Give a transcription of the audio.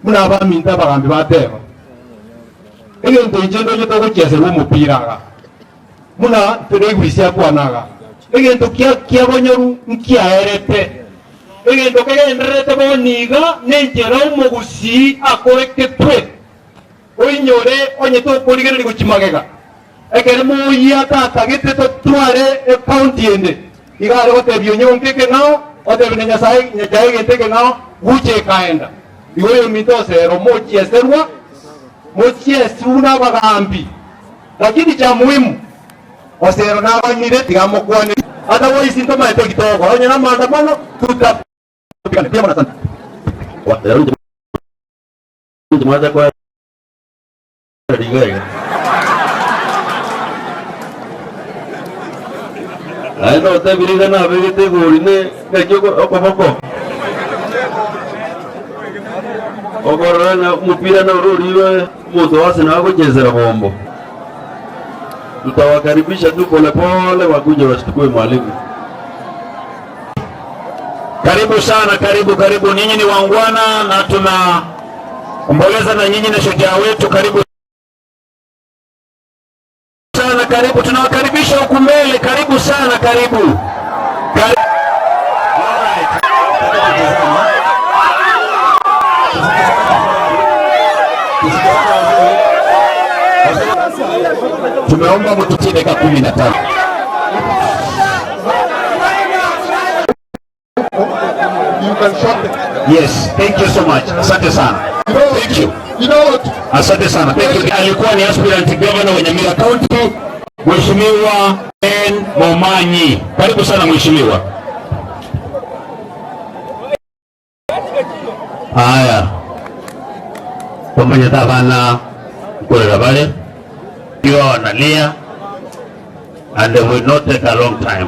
Buna abaminto abagambi bateba, egento inche ndoche togochieserwa omopira iga, buna toraigwisia akwana iga, egento kia kiabonyoru nkiaerete, egento kegendererete bono iga nenchera omogusii akoreketwe. Oinyore onye tokorigereria gochia magega, ekero moyio atatagete totware ecounty ende, iga are gotebia onyonka ekeng'ao, otebie na Nyasae Nyachae egento ekeng'ao, gucha ekaenda. Igo oyominto osero mochieserwa, mochieswe buna abagambi, lakini cha muhimu, Osero nabanyire tiga mokwane, otherwise ntomaete eki togokora onye namaandamano tutapigane. Mbuya mono asante. Mwacha kwa iga iga. Aye notebire iga nabegete igori ne ng'aki okoboko. Okorora ng'a omopira noro oriwe omonto o Arsenal agochesera bombo. Tutawakaribisha tu polepole wakuje washtukue mwalimu. Karibu sana, karibu karibu. Ninyi ni wangwana na tunaomboleza na nyinyi na shujaa wetu. Karibu sana, karibu. Tunawakaribisha huku mbele. Karibu sana, karibu. Karibu. Tumeomba mtutie dakika 15. You can shut them. Yes, thank you so much. Asante sana. Thank you. You know what? Asante sana. Thank you. Alikuwa ni aspirant governor wa Nyamira County, Mheshimiwa Ben Momanyi. Karibu sana mheshimiwa. Haya. Pamoja bana kulera bale. Kiwa wanalia and they will not take a long time.